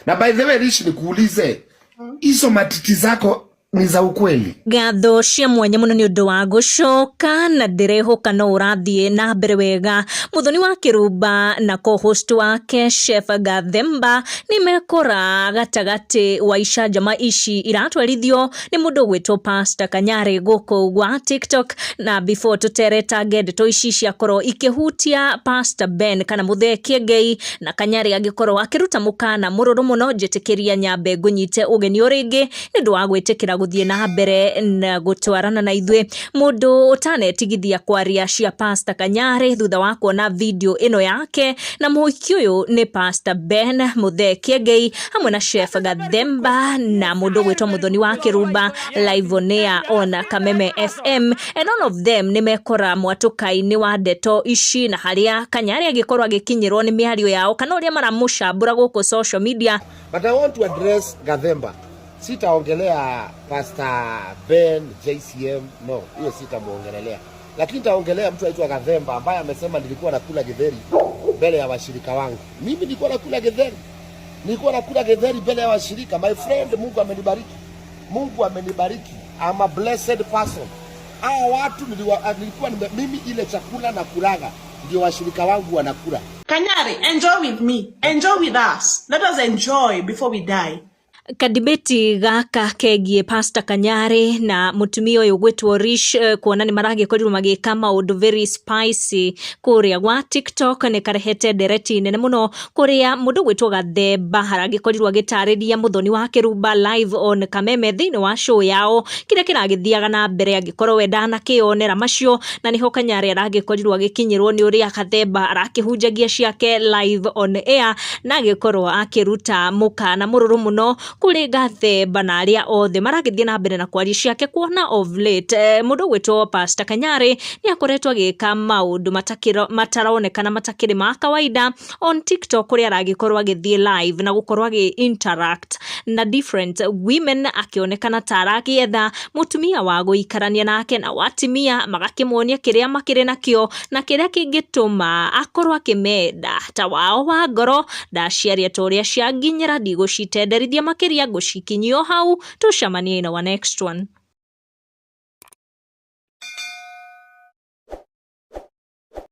Na by the way, Rishi, nikuulize, hizo matiti zako ni za ukweli? Ngatho cia mwanya muno ni undu wa gucoka na ndirehoka no urathie na mbere wega. Muthoni wa Kirumba na co-host wake Chef Gathemba ni mekora gatagati wa icanjama ici iratwarithio ni mundu ugwitwo Pastor Kanyari guku gwa TikTok. Na before tuteretange ndeto ici ciakorwo ikihutia Pastor Ben kana Muthee Kiengei na Kanyari agikorwo akiruta mukana mururu muno, njitikiria nyambe ngunyite ugeni o ringi ni undu wa gwitikira guthie na mbere na gutwarana na ithuĩ. Mundu utanetigithia kwaria cia Pastor Kanyari thutha wa kuona video ino yake na muhiki uyu ni Pastor Ben Muthee Kiengei hamwe na Chef Gathemba na mundu gwitwo Muthoni wa Kirumba live on air on Kameme FM, and all of them ni mekora mwatuka-inĩ wa ndeto ici na haria Kanyari agikorwo agikinyirwo ni miario yao kana uria maramucambura guku social media. But I want to address Gathemba. Sitaongelea Pastor Ben JCM, no, hiyo sitamuongelelea. Lakini nitaongelea mtu aitwa Gathemba ambaye amesema nilikuwa nakula githeri mbele ya washirika wangu. Mimi nilikuwa nakula githeri. Nilikuwa nakula githeri mbele ya washirika. My friend, Mungu amenibariki. Mungu amenibariki. I'm a blessed person. Hawa watu nilikuwa mimi ile chakula na kulaga ndio washirika wangu wanakula. Kanyari, enjoy with me. Enjoy with us. Let us enjoy before we die. Kadibeti gaka kegie Pastor Kanyari na mutumia uyu gwitwo Rish, kuona ni maragikorirwo magika maundu very spicy kuria gwa TikTok, ni karehete ndereti nene muno kuria mundu gwitwo Gathemba haragikorirwo agitariria Muthoni wa Kirumba live on Kameme thiini wa show yao kiria kiragithiaga na mbere angikorwo we ndanakionera macio. Na niho Kanyari aragikorirwo agikinyirwo ni uria Gathemba arakihunjagia ciake live on air na agikorwo akiruta mukana mururu muno kuri Gathemba na aria othe maragithie na mbere na kwaria ciake, kuona of late mundu gwitwo Pastor Kanyari ni akoretwo agika maundu mataronekana matakiri ma kawaida on TikTok, kuria aragikorwo agithie live na gukorwo agi interact na different women, akionekana ta aragietha mutumia wa guikarania nake, na watimia magakimuonia kiria makiri nakio na kiria kingituma akorwo akimenda ta wao wa ngoro. Ndaciaria ta uria cianginyira, ndigũcitenderithia makiria, ngũcikinyia o hau. Tucemanie in our next one.